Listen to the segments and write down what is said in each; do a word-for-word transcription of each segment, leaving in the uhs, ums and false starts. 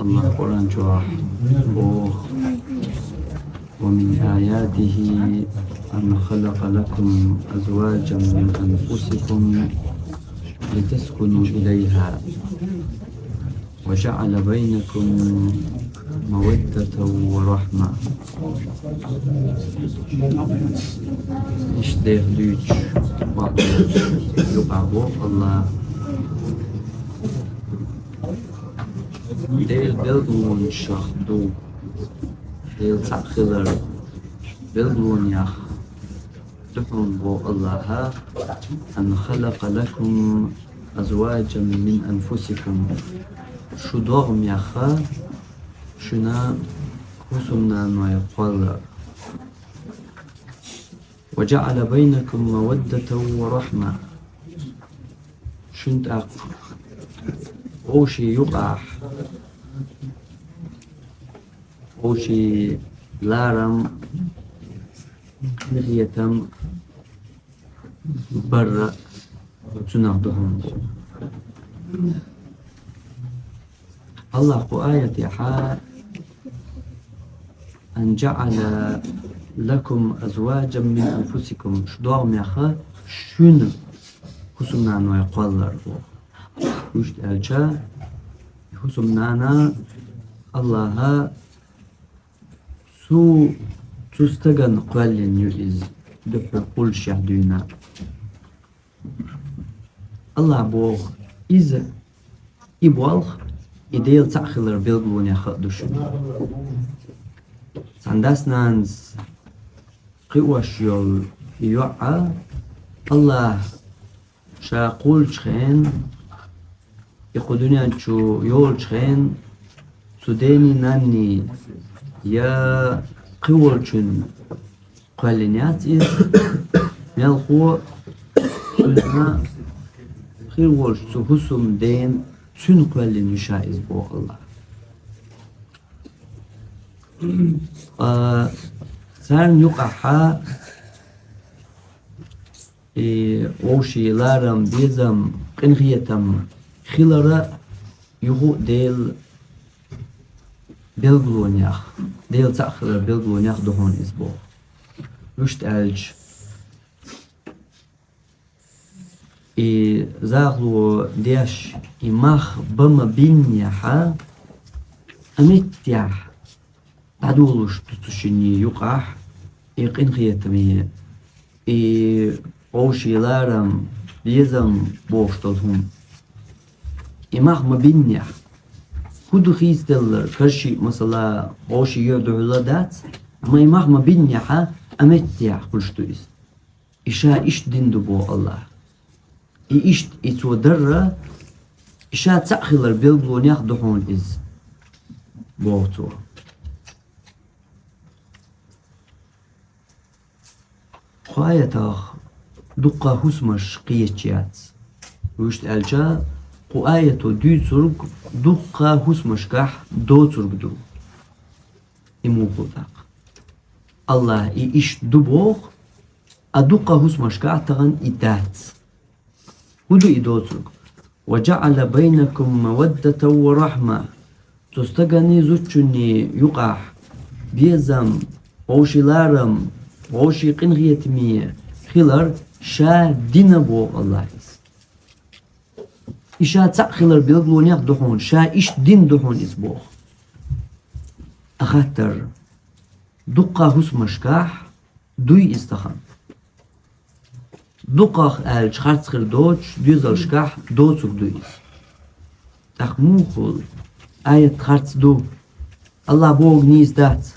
АллахӀа Къуръан чу боху: «ومن آياته أن خلق لكم أزواجا من أنفسكم لتسكنوا إليها وجعل بينكم مودة ورحمة». Иштта Дала дуьйцуш бакъ юкъахь боху АллахӀа. Делан билгалонех ду, Дела цхьаъ хилар билгалонех ду хьуна боху АллахӀа: «أن خلق لكم أزواجا من أنفسكم». Шу догӀмех шуна хӀусамнаной кхоллар. «وجعل بينكم مودة ورحمة». Шун тӀаккха вовшийн юкъахь, вовшийн ларам, къинхетам, барра цунах ду хьуна. АллахӀа кху аятехь: «أن جعل لكم أزواجا من أنفسكم». Шу догӀмех шуна хӀусамнаной кхоллар боху. Иштта аьлча, хӀусамнана АллахӀа цу, цу стагана кхоьллина ю иза, дуьххьал кхуллушехь дуьйна. АллахӀа боху, иза, и болх, и Дела цхьаъ хилар билгалонех а ду шуна. Цхьана дас-нанас кхиош йолу и йоӀ а, АллахӀа ша кхуллучу хенахь, и кху дуьнен чу йолучу хенахь, цу дений, нанний я кхин волчун кхоьллина яц иза, мелхо а цуьнан хир волчу цу хӀусамдена цуьнан кхоьллина ю ша иза боху АллахӀа. Ткъа царна юкъахьа и вовшийн ларам, безам, къинхетам хилар а юха а Делан билгалонех, Дела цхьаъ хилар билгалонех ду хьуна иза боху. Иштта аьлча, и захало деш, и мах бан ма биннехьа, а меттехь дӀадолуш ду цу шинна юкъахь и къинхетаме, и вовшийн ларам, безам бохуш долу хӀума. И мах ма биннехь, хӀун ду хийцаделлар, карший, масала, вовшийн юьхь дуьхьал а дац, амма и мах ма биннехьа, а меттехь хуьлуш ду иза. И ша иштта дина ду боху АллахӀа. И иштта, и цо дарра, и ша цхьаъ хилар билгалонех ду хьуна иза, боху цо. Кху аятах дуккха хӀусамаш кхеча яц. Вуьшта аьлча, кху аято дуьйцург дуккха хӀусамашкахь доцург ду. И муха тӀаккха? АллахӀа и иштта ду боху, а дуккха хӀусамашкахь тахана и дац. ХӀун ду и доцург? «وجعل بينكم مودة ورحمة». Цу стаганний, зудчунний юкъахь безам, вовшийн ларам, вовшийн къинхетаме хилар ша дина боху АллахӀа иза. И ша цхьаъ хилар билгалонех ду хьуна, ша иштта дина ду хьуна иза боху. А хаттар: дуккха хӀусамашкахь дуй иза тахана? Дукхах аьлча, харц хир доцуш, доьзалшкахь доцург ду иза. ТӀаккха муха хуьлу? Аят харц ду. АллахӀа бохург нийса дац.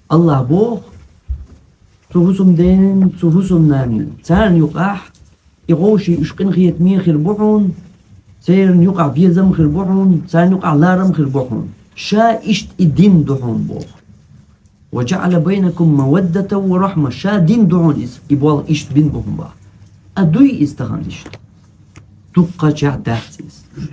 АллахӀа боху, цу хӀусамденан, цу хӀусамнанна, царна юкъахь и вовшийн уьш къинхетаме хир бу хьуна, церан юкъахь безам хир бу хьуна, царна юкъахь ларам хир бу хьуна. Ша иштта и дина ду хьуна боху. «وجعل بينكم مودة ورحمة». Ша дина ду хьуна иза, и болх иштта бина бу хьуна боху. А дуй иза тахана иштта? Дуккхачех дац иза.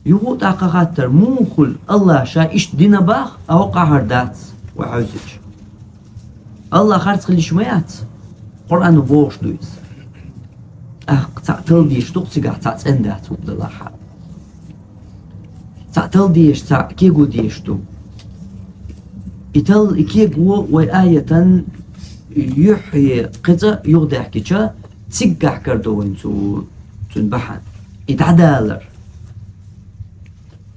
Юха а тӀаккха хаттар: муха хуьлу? АллахӀа ша иштта дина боху, а хӀокху ахьар дац, вай хьаьвсича? АллахӀ харц хила йиш ма яц. Къуръано бохуш ду иза. ТӀаккха цхьаъ талла дезаш ду-кх цигахь, цхьаъ цӀена дац хӀума далахь а. Цхьаъ талла дезаш, цхьаъ кего дезаш ду. И талла, и кего вай аятан юххе кхы цкъа юхадаьхкича, циггахь карадо вайна цу, цуьнан бахьана. И дӀадалар.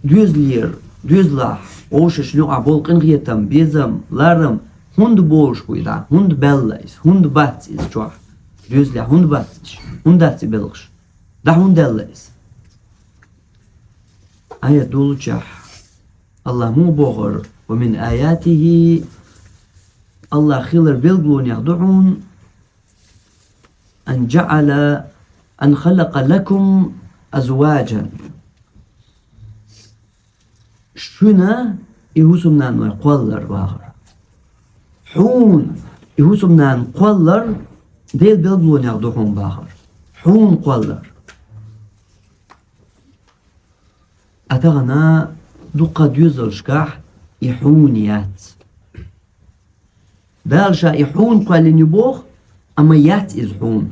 Доьзалера, доьзалехь, вовшашна юкъахь болу къинхетам, безам, ларам, хӀунда болуш бу и дӀа? ХӀунда баьлла иза? ХӀунда бац иза чохь? Доьзалехь хӀунда бац иза? ХӀунда дац и белхаш? ДӀа хӀунда даьлла иза? Аят долучехь, АллахӀа муха бохура: «Ва мин аятихи», АллахӀ хилар билгалонех ду хьуна, «ан жаъала, ан халакъа лакум азваджан». Шуна и хӀусамнаной кхоллар бахара. Хьуна и хӀусамнана кхоллар Делан билгалонех ду хьуна бахара. Хьуна кхоллар. А тахана дуккха доьзалшкахь и хьуна яц. Дала ша и хьуна кхоьллина ю боху, амма яц иза хьуна.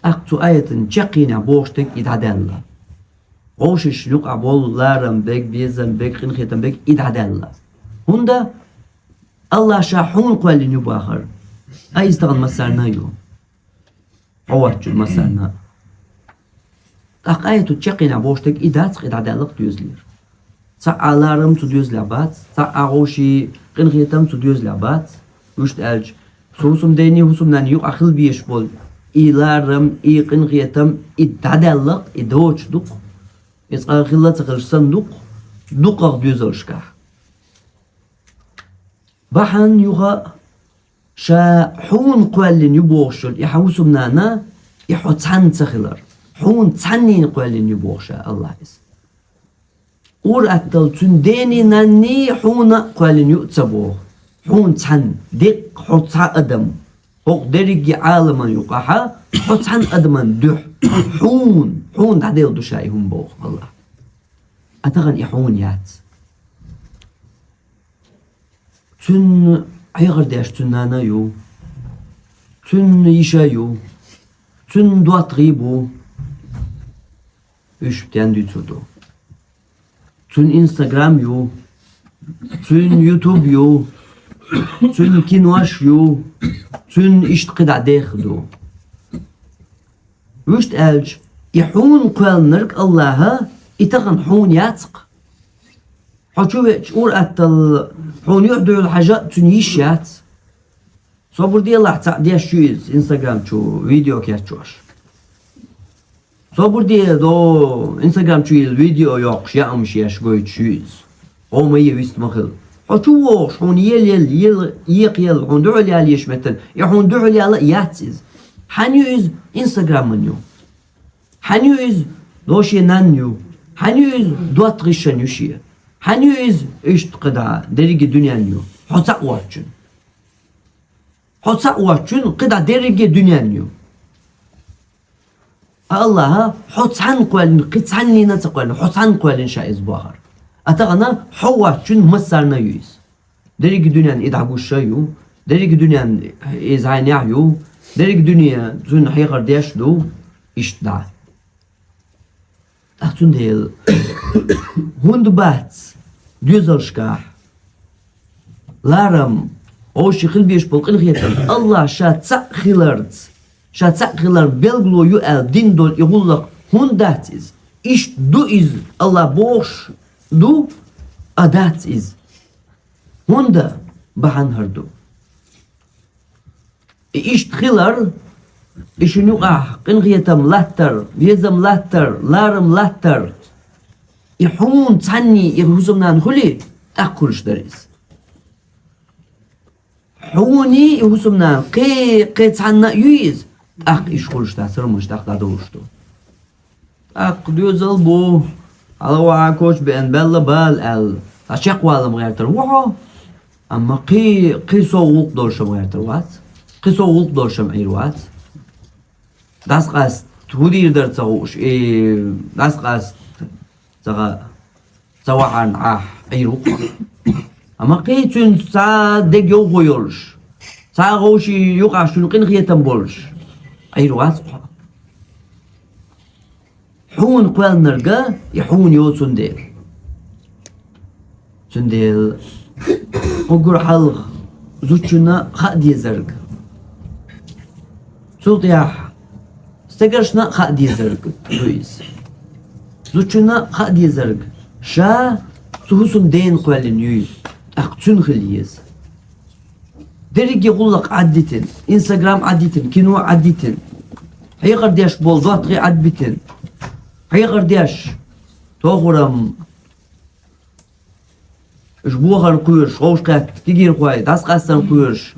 ТӀаккха цу аятан чаккхенехь бохуш дерг и дӀадаьлла. Вовшашна юкъахь болу ларам берг, безам берг, къинхетам берг и дӀадаьлла. ХӀунда? АллахӀ ша хьуна кхоьллина ю бахара. А иза тахана массарна а ю. Хьо воцчунна массарна а. ТӀаккха аятан чаккхенехь бохуш дерг и дац-кх, и дӀадаьлла-кх доьзалера. Цхьа а ларам цу доьзалехь бац, цхьа а вовшийн къинхетам цу доьзалехь бац. Вуьшта аьлча, цу хӀусамденний, хӀусамнанний юкъахь хила безаш болу и ларам, и къинхетам, и дӀадаьлла-кх, и доцуш ду-кх. И цкъа хилла а ца хилча санна ду-кх, дукхах доьзалшкахь. Бахьана юха а, ша хьуна кхоьллина ю бохуш йолу и хьан хӀусамнана, и хьо цхьанна ца хилар. Хьуна цхьаннина кхоьллина ю боху ша АллахӀа иза. Ур-атталла цуьнан дений, нанний хьуна а кхоьллина ю а ца боху. Хьуна цхьанна, деккъа хьо цхьа адам. ХӀокху дерриге Ӏаламан юкъахьа хьо цхьана адаман дуьхьа. Хьуна, хьуна дӀаделла ду ша и хӀума боху АллахӀа. А тахана и хьуна яц. Цуьнан хьехар деш цуьнан нана а ю, цуьнан йиша а ю, цуьнан доттагӀий а бу. Уьш тен дуьйцур ду. Цуьнан Instagram ю, цуьнан YouTube ю, цуьнан кинош ю, цуьнан иштта кхидӀа дех ду. Вуьшта аьлча, и хьуна кхоьллинарг АллахӀа, и тахана хьуна яц-кх. Хьо чу веача, ур-атталла хьуна юьхь-дуьхьал хьажа а цуьнан йиш яц. Собар делахь, цхьаъ деш ю иза Instagram чу видео кечъеш. Собар де, до, Instagram чу иза видео йоккхуш, яамаш еш гойтуш ю иза. Хьо ма е, вист ма хила. Хьо чу вогӀуш, хьуна ел-ел, ел, екха ел, хьуна дуьхьал ялийша меттана, и хьуна дуьхьал яла а яц иза. Хьан ю иза? Instagram-ан ю. Хьан ю иза? До, шен нанна ю. Хьан ю иза? ДоттагӀашна ю шен. Хьан ю иза? Иштта кхидӀа дерриге дуьненна ю. Хьо цхьаъ воцчун. Хьо цхьаъ воцчун кхидӀа дерриге дуьненна ю. А АллахӀа хьо цхьанна кхоьллина, кхин цхьаннина а ца кхоьллина, хьо цхьанна кхоьллина ша иза бохура. А тахана хьо воцчун массарна а ю иза. Дерриге дуьненна и дӀагуш а ю, дерриге дуьненна иза хьайнехь а ю, дерриге дуьне цунна хьехар деш а ду, иштта дӀа. ТӀаккха цундела хӀунда бац доьзалшкахь ларам, вовшийн хила безаш болу къинхетам АллахӀа ша цхьаъ хиларца, ша цхьаъ хилар билгало ю аьлла дина долу и гӀуллакх хӀунда дац иза? Иштта ду иза, АллахӀа бохуш ду, а дац иза. ХӀунда? Бахьана хӀара ду. И иштта хилар, и шуна юкъахь къинхетам латтар, безам латтар, ларам латтар, и хьуна цхьанний и хӀусамнана хуьлий, тӀаккха хуьлуш дара иза. Хьуний и хӀусамнана кхе, кхе цхьанна а юй иза, тӀаккха иштта хуьлуш дац, сурманаш тӀаккха дӀадолуш ду. ТӀаккха доьзал бу, хьала вахьа коча беана, баьлла бала аьлла, цхьа чекхвалам гӀертар ву хьо, амма кхин, кхин сов гӀуллакх долуш ма гӀертар вац, кхин сов гӀуллакх долуш ма Ӏийр вац. ДӀасакъаста хӀун дийр дара ца хууш, и дӀасакъаста ца ха-, ца вахьарна Ӏахь Ӏийр ву хьо. Амма кхин цуьнца цхьа дегайовхо йолуш, цхьа вовшийн юкъахь шуна къинхетам болуш Ӏийр вац хьо. Хьуна кхоьллинарг, и хьуна йоцун дела. Цундела уггар хьалха зудчунна хаа дезарг. Цул тӀехьа стегаршна хаа дезарг ду иза. Зудчунна хаа дезарг, ша цу хӀусамдена кхоьллина юй, тӀаккха цуьнан хила еза. Дерриге гӀуллакх Ӏаддитина, Instagram Ӏаддитина, кино Ӏаддитина, хьехар деш болу доттагӀий Ӏадбитина, хьехар деш, тохурам, уьш бохарна кхоьруш, ховш кхетта кегийрхой, дӀасакъастарна кхоьруш,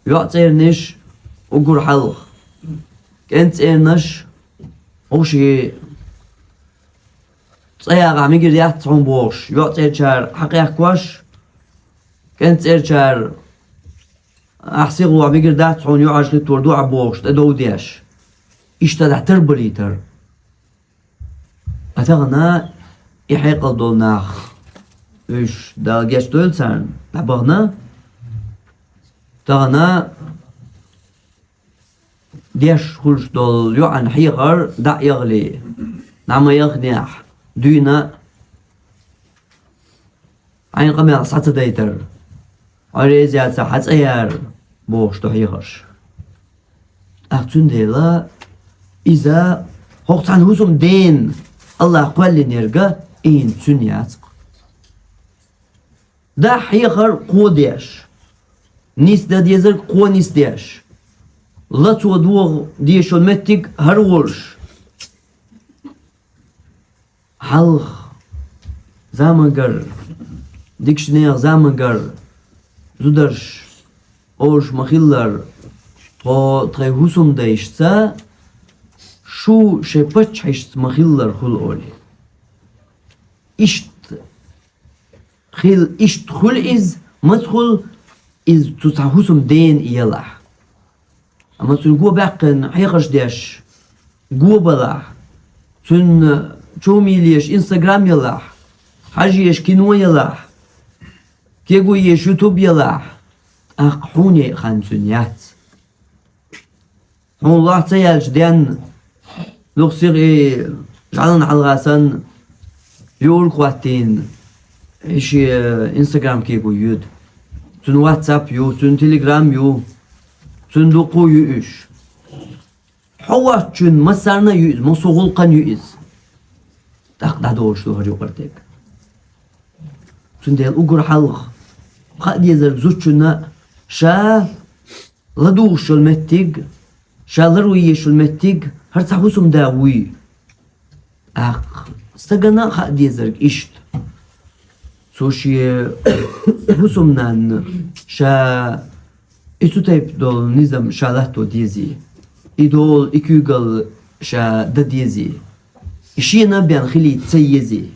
йоӀ цӀернаш уггар хьалха, кӀен цӀернаш, хӀуш цӀа ягӀахь мегар яц хьуна бохуш, йоӀ цӀерачара хьакъехкош, кӀен цӀерачара ахь сихлохь мегар дац хьуна, йоӀаш хӀиттор ду ахь бохуш, тӀедовдеш. Иштта дӀа тарбалийтар. А тахана и хьекъал долу нах, уьш Дала гечдойла царна, дӀабахана, тахана деш хуьлуш долу йоӀана хьехар дӀа а яхале, дӀа ма яханехь, дуьйна хьайна къамел схьа ца дайтар, хьо реза яцахь хьан цӀа яра бохуш ду хьехарш. ТӀаккха цундела иза хӀокху цхьана хӀусамдена АллахӀа кхоьллинарг ийна цуьнан яц-кх. Да хьехар кхо деш, нисдан дезарг кхо нисдеш, лацо догӀа дезаш йолу меттиг хӀара волуш. Хьалха замангара, дикачу нехан замангара зударша олуш ма-хиллара, тхо тхайн хӀусамдайшца шу шайн паччахьашца ма-хиллара хуьлу олий. Иштта хила, иштта хуьлу иза, маца хуьлу иза цу цхьа хӀусамдена елахь. Амма цуьнан го баьккхина хьехарш деш, го балахь, цуьнан чомийлеш Instagram елахь, хьажъеш кино елахь, кего еш YouTube елахь, тӀаккха хьуна яйа хан цуьнан яц. Хьуна лохь ца яьлча денна, дукха сиха и жӀаьлан хьалха санна, юург хӀоттийна, и шен Instagram кего йоьду. Цуьнан WhatsApp ю, цуьнан Telegram ю, цуьнан дуккха а ю уьш. Хьо воцчунна массарна а ю иза, массо а гӀуллакхана ю иза. ТӀаккха дӀадолуш ду хӀара юкъара дерг. Цундела уггар хьалха хаа дезарг зудчунна ша ладугӀуш йолу меттиг, ша ларван езаш йолу меттиг хӀара цхьа хӀусамда вуй. ТӀаккха стагана а хаа дезарг иштта. Цо шен хӀусамнанна ша и цу тайпа долу низам ша латто дезий, и долу, и куьйгалла ша дан дезий, и шена а бен хилийта ца езий.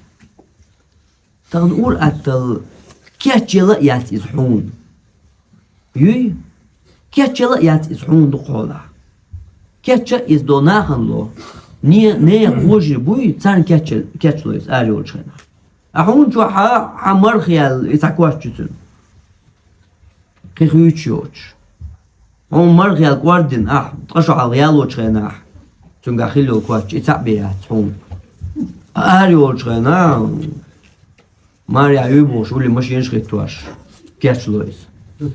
Тахана ур аттал кечъяла а яц иза хьуна. Юй? Кечъяла а яц иза хьуна дукха хьолахь. Кечъян иза до нахана ло. Не, нехан кхожий буй, царна кечъял-, кечло иза ара йолчу хенахь. А хьуна чохь хьан марха яьлла, и цхьа коч ю цуьнан. Кхин хуьйцуш йоцуш. Хьуна марха яьлла кӀордина, ахь ткъа шо хьалха ялочу хенахь, цуьнгахь хилла йолу коч, и цхьаъ бен яц хьуна. Ара йолчу хенахь, марехь юй бохуш, улле машинаш хӀиттош, кечло иза.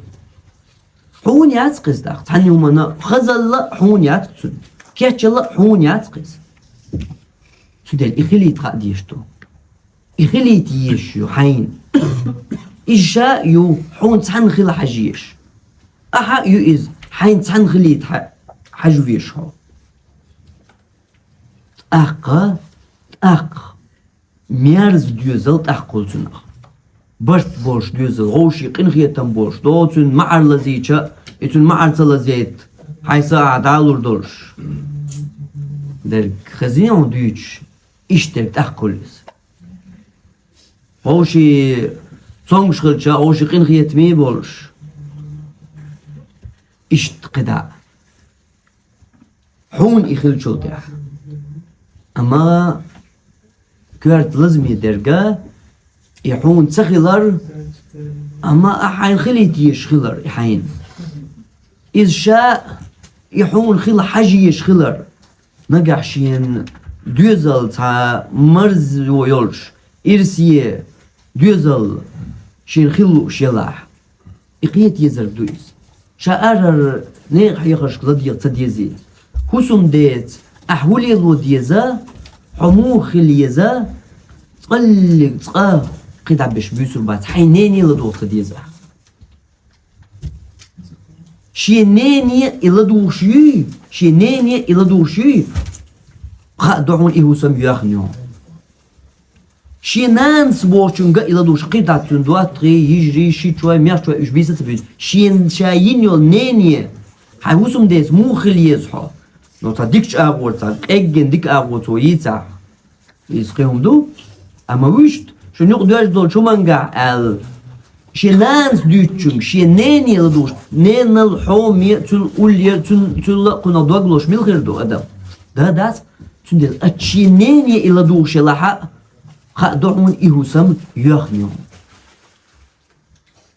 Хьуна яц кхиза тӀаккха, цхьанна хӀуманна хазалла а хьуна яц кхиза, кечъяла а хьуна яц кхиза. Цундела и хилийта хаа дезаш ду. И хилийта езаш ю хьайна. Иза ша а ю хьуна цхьанна хила хьажа езаш. Ахьа а ю иза хьайна цхьанна хилийта хьа-, хьажа везаш хьо. ТӀаккха, тӀаккха, мерза доьзал тӀаккха хуьлу цунах. Барт болуш доьзал, вовшийн къинхетам болуш, догӀу цуьнан маӀар лазийча, и цуьнан маӀар ца лазийта, хьайн са ахь далур долуш. Дерг хезний хьуна дуьйцуш, иштта дерг тӀаккха хуьлу иза. Вовшийн цомгуш хилча, вовшийн къинхетаме болуш. Иштта кхидӀа. Хьуна и хилчул тӀаьхьа. Амма коьрта лазаме дерг, и хьуна ца хилар, амма а хьайна хилийта езаш хилар и хьайна. Иза ша и хьуна хила хьажа езаш хилар. Нагахь шена доьзал цхьа марзо йолуш, ирсе доьзал шена хила лууш елахь. И кхета езарг ду иза. Ша арара некъа хьехаршка ладегӀа ца дезий. ХӀусамдеца ахь хӀун лело деза, хьо муха хила еза, цкъаллиг цкъа кхин дӀа беш буьйцур бац, хьайн нене ладогӀа ца деза ахь. Шен нене и ладугӀуш юй, шен нене и ладугӀуш юй, хаа ду хьуна и хӀусам йоьхна йолу. Шен нанас бохучуьнга и ладугӀуш кхин дац цуьнан доттагӀий, йижарий, шичой, мехчой уьш бийца а ца буьйцу. Шен ша йина йолу нене, хьайн хӀусамдеца муха хила еза хьо? Ну, цхьа дикачу агӀор, цхьа къеггина дика агӀо цо йийцахь, иза кхин хӀума ду. Амма вуьшта, шуна юкъа доьжна долчу хӀумангахь аьлла, шен нанас дуьйцучуьнга, шен нене ладугӀуш, ненал хьоме, цуьнан уллера, цуьнан, цуьнан а кхунах дог лозуш мила хир ду адам? Да, дац. Цундела ача шен нене и ладугӀуш елахь а, хаа ду хьуна и хӀусам йоьхна ю.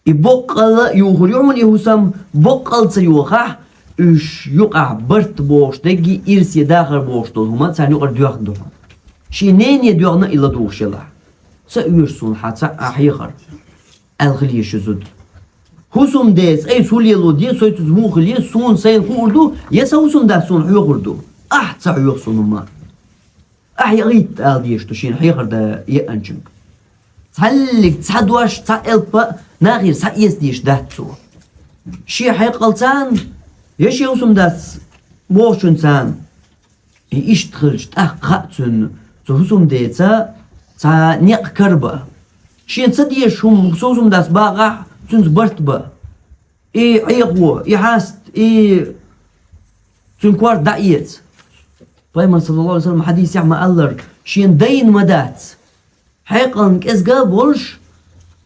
И боккъалла а юхур ю хьуна и хӀусам, боккъалла ца йохахь, уьш юкъахь барт бохуш дерг а, ирсе дахар бохуш долу хӀума царна юкъара доьхна ду хьуна. Шен нене доьхна и ладугӀуш елахь. Ца оьшу суна хьан цхьа а хьехар, аьлла хила еза шу зуда. ХӀусамдеца айса хӀун лело деза, со цуьнца муха хила еза, суна сайна хуур ду, я сан хӀусамдас суна хьоьхур ду? Ахь ца хьоьху суна хӀума. Ахь яхийта ала дезаш ду шена хьехар дан еанчуьнга. Цхьаллиг цхьа дош, цхьа элп а нахера схьаэца дезаш дац цо. Шен хьекъал царна, я шен хӀусамдас бохучуьнца царна. И иштта хилча, тӀаккха хаьа цуьнан цу хӀусамдеца цхьа некъ карабан. Шена ца дезаш хӀума цу хӀусамдас бакъахь, цуьнца барт бан. И Ӏехо, и хьаста, и цуьнан корта дӀаэца. Пайхамар, саллаллаху алейхи ва саллам, хьадисехь ма-аллара, шена дайна ма дац хьекъална кӀезга а болуш,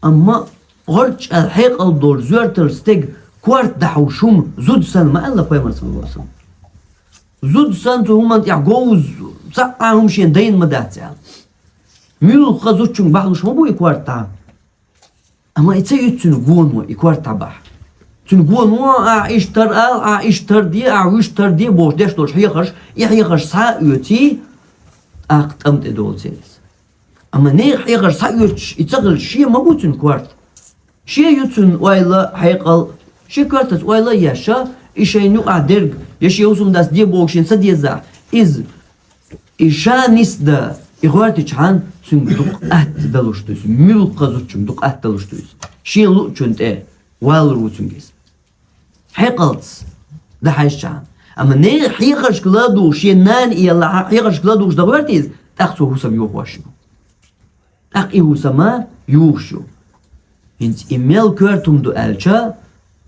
амма гӀорчӀал хьекъал долу зоьртал стеган корта дӀахьуш хӀума зуда санна, ма-алла Пайхамар, саллаллаху алейхи ва саллам. Зуда санна цу хӀуманна тӀехь говза цхьа а хӀума шена дайна ма дац аьлла. Муьлхха зудчуьнга бахьалуш ма бу и корта дӀа. Амма и ца юьту цуьнан гоно, и корта дӀабахьа. Цуьнан гоно, ахь иштта тар ала, ахь иштта тар де, ахь вуьшта тар де бохуш деш долчу хьехарш, и хьехарш схьа а оьций, тӀаккха тӀам тӀе долу церан иза. Амма нехан хьехарш схьа оьцуш, и ца хилча, шен ма бу цуьнан корта. Шен ю цуьнан ойла, хьекъал, шен коьртаца ойла а еш, и шайна юкъахь дерг, я шен хӀусамдас де боху шена ца дезахь, иза И ша нисдан, и гӀоьртичхьана цуьнга дукха атта далуш ду иза, муьлхха зудчуьнга дукха атта далуш ду иза. Шен луучунна тӀе валур ву цуьнга иза. Хьекъалца дан хьаьжчхьана. Амма нехан хьехаршка ладугӀуш, шен нана и ялахь, хьехаршка ладугӀуш дан гӀоьрти иза, тӀаккха цо хӀусам йохош ю. ТӀаккха и хӀусам а юхуш ю. ХӀинца и мел коьрта хӀума ду аьлча,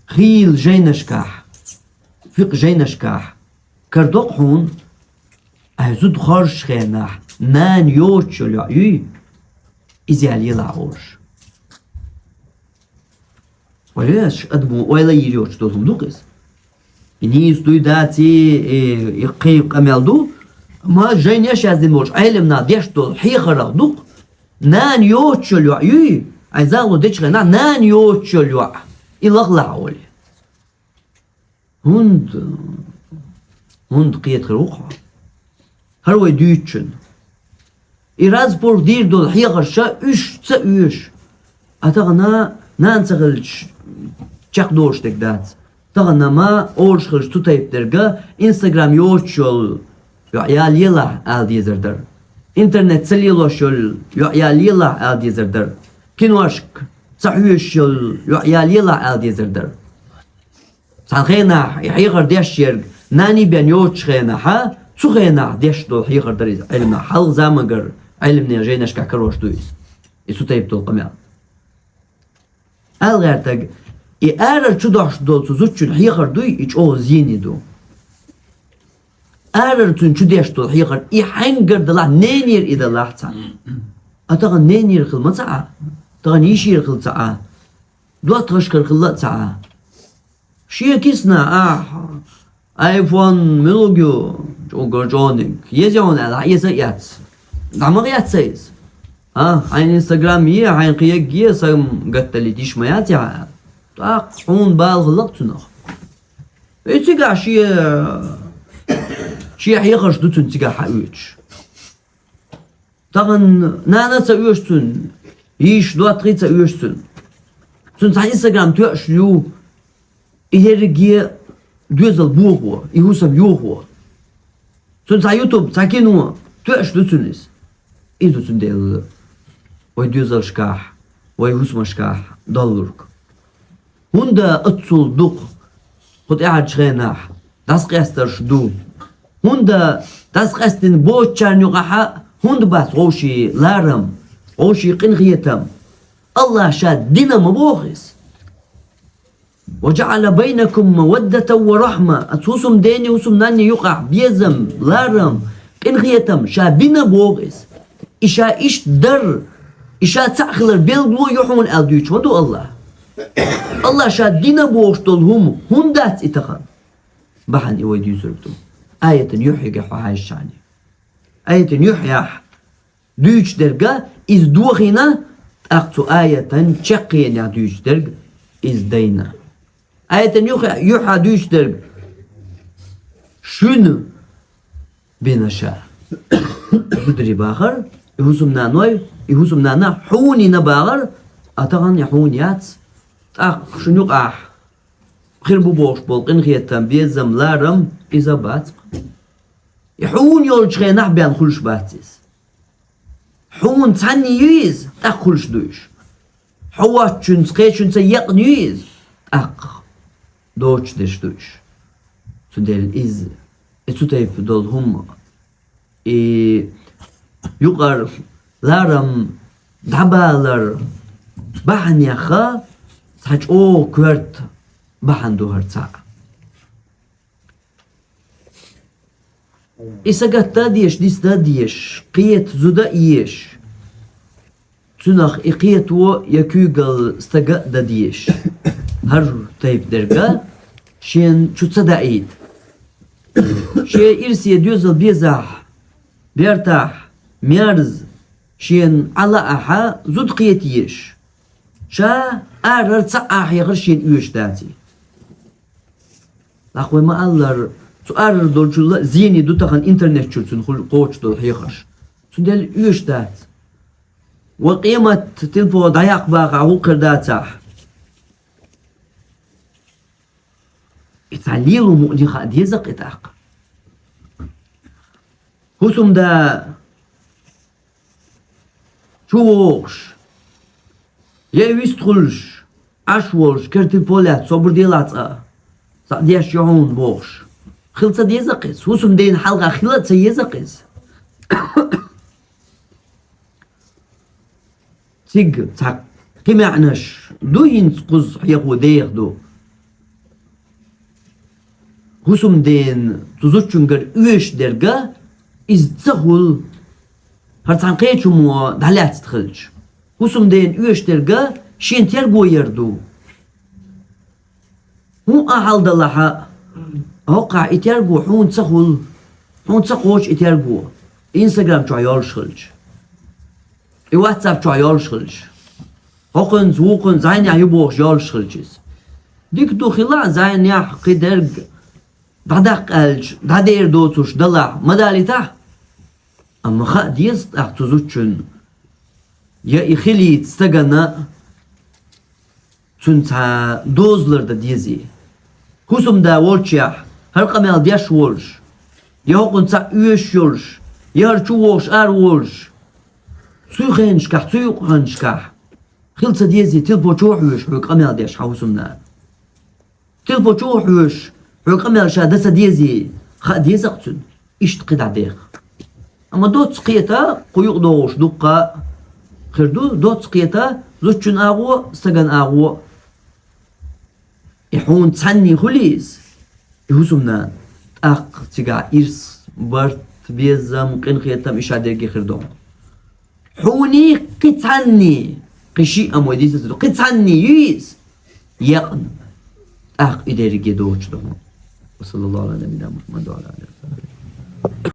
хийла жайнашкахь, фикъ жайнашкахь, карадоккху хьуна, ахь зуда хоржучу хенахь, нана йоцуш йолу йоӀ юй, иза ял елахь олуш. Ойла еш, адамо ойла йийр йоцуш долу хӀума ду-кх иза. И нийса дуй, даций, и, и кхин къамел ду, амма жайнаш яздина болчу Ӏеламнаха деш долу хьехарах ду-кх, нана йоцуш йолу йоӀ юй, ахь загӀло дечу хенахь, нана йоцуш йолу йоӀ, и лахалахь олий. ХӀунда, хӀунда кхета хир ву-кх хьо? ХӀара вай дуьйцучунна. И разбор дийр долу хьехарш а уьш ца оьшу. А тахана нана ца хилча чекхдолуш дерг дац. Тахана ма олуш хилча цу тайпа дерг а, Instagram йоцуш йолу йоӀ ял елахь ала дезар дара. Интернет ца лелош йолу йоӀ ял елахь ала дезар дара. Киношка ца хьоьжуш йолу йоӀ ял елахь ала дезар дара. Цхьана хенахь и хьехар деш ерг нана бен йоцучу хенахь а, цу хенахь деш долу хьехар дара иза Ӏеламнаха. Хьалха заманчуьра Ӏеламнехан жайнашкахь карош ду иза. И цу тайпа долу къамел. Ала гӀертарг, и арара чу дохьуш долу цу зудчун хьехар дуй, и чӀогӀа зене ду. Арара цуьнан чу деш долу хьехар, и хьаьнгара далахь, ненера и далахь цхьаъ. А тахана ненера хила ма ца Ӏа, тахана йишера хила ца Ӏа, доттагӀашкара хила а ца Ӏа. Шен кисана ахь iPhone муьлхарг ю, чӀогара чӀогӀаниг, еза хьуна аьлла, хьан эца а эц. ДӀа ма гӀеца иза. А, хьайн Instagram е, хьайн кхин ерг е, сан гатдалийта йиш ма яц ахь аьлла. ТӀаккха хьуна бала хилла-кх цунах. И цигахь шен, шен хьехарш ду цуьнан цигахь хьаоьцуш. Тахан нана ца оьшу цунна, йийша доттагӀий ца оьшу цунна. Цунна цхьа Instagram тоьаш ю, и ерриге доьзал бохо, и хӀусам йохо. Цунна цхьа YouTube, цхьа кино тоьаш ду цунна иза. Иза ду цундела вай доьзалшкахь, вай хӀусамашкахь доллург. ХӀунда оццул дукха кху тӀаьхьарчу хенахь дӀасакъастарш ду? ХӀунда дӀасакъаьстина боцучарна юкъахь хӀунда бац вовшийн ларам, вовшийн къинхетам? АллахӀа ша дина ма боху иза. «Ва жаӀала байнакум маваддатан ва рахьма». Оцу хӀусамденний, хӀусамнанний юкъахь безам, ларам, къинхетам ша бина боху иза. И ша иштта дар, и ша цхьаъ хилар билгало ю хьуна аьлла дуьйцуш ма ду АллахӀа. АллахӀа ша дина бохуш долу хӀума хӀунда дац и тахана? Бахьана и вай дуьйцург ду. Аятан юьхьигахь хьо хьаьжча. Аятан юьхьехь дуьйцуш дерг иза дохийна, тӀаккха цу аятан чаккхенехь дуьйцуш дерг иза дайна. Аятан юьхьа-, юьхьа дуьйцуш дерг шуна бина ша. Зударий бахар, и хӀусамнаной, и хӀусамнана хьуна йина бахар, а тахана и хьуна яц, тӀаккха шуна юкъахь хир бу бохуш болу къинхетам, безам, ларам иза бац. И хьуна йолчу хенахь бен хуьлуш бац иза. Хьуна цхьанний ю иза, тӀаккха хуьлуш ду уьш. Хьо воцчуьнца, кхечуьнца екъна ю иза, тӀаккха доцуш дерш ду уьш. Цундела иза, и цу тайпа долу хӀума, и юкъара ларам дӀабалар бахьанех цхьа чӀогӀа коьрта бахьана ду хӀара цхьаъ. И сагатта а дезаш, диста а дезаш, кхета зуда а езаш, цунах и кхето я куьйгалла стага а дан дезаш. ХӀара тайпа дерг шена чу ца даийта. Шен ирсе доьзал безахь, бертахь, мерза, шена Ӏа лаахь, зуда кхета езаш. Ша арара цхьаъ а хьехар шена оьшуш даций. ТӀаккха вай ма-аллара, цу арара долчул а зене ду тахана интернет чуьра цуьнан хуьлу кхочуш долу хьехарш. Цундела оьшуш дац. Ва къемат тилпо дӀаяккха бахахь, хӀун хир дацахь? И цхьа лело мукъане хаа деза-кх и тӀаккха. ХӀусамда чу вогӀуш, я и вист хуьлуш, Ӏаш волуш, кертан полаьцна собар делахь цкъа, цхьаъ деш ю хьуна бохуш, хила ца деза-кх иза. ХӀусамдена хьалха хила а ца еза-кх иза. Цига цхьа кхин маьӀнаш ду, хӀинца кхуза хьехо деха ду. ХӀусамдена цу зудчуьнгара оьшуш дерг иза ца хуьлу, хӀара цхьана кхечу хӀумо дӀалаьцна хилча. ХӀусамдена оьшуш дерг шен терго яр ду. ХӀун а хьал далахь а, хӀокхахь и терго хьуна ца хуьлу, хьуна ца кхочу и терго, Instagram чохь йолуш хилча, и WhatsApp чохь йолуш хилча, хӀокхуьнца, вукхуьнца зӀенехь ю бохуш йолуш хилча иза. Дика ду хила а зӀенехь кхидерг дӀадаккха аьлча, дӀадер доцуш далахь, ма далийтахь. Амма хаа деза тӀаккха цу зудчунна, я и хилийта стагана цуьнан цхьа дозалар дан дезий. ХӀусамда волчехь, хӀара къамел деш волуш, я хӀокхунна цхьаъ оьшуш йолуш, я хӀара чу вогӀуш ара волуш, цу хенашкахь, цу юкъа хенашкахь хила ца дезий, тилпо чу а хьоьжуш хьоьга къамел деш хьан хӀусамнана. Тилпо чу а хьоьжуш, хьоьга къамел ша дан ца дезий, хаа деза-кх цуьнан, иштта кхидӀа деха. Амма доцца кхета, кху юкъа догӀуш дуккха а хир ду, доцца кхета зудчун агӀо а, стаган агӀо а. И хьуна цхьанний хуьлий иза, и хӀусамнана, тӀаккха цигахь ирс, барт, безам, къинхетам и ша дерриге хир ду хьуна. Хьуний кхин цхьанний, кхин шиъ а ма дийца ца ду, кхин цхьанний ю иза, екъна, тӀаккха и дерриге доцуш ду хьуна. Ва саллаллаху Ӏала набийина Мухьаммад ва Ӏала алихи ва сахьбихи.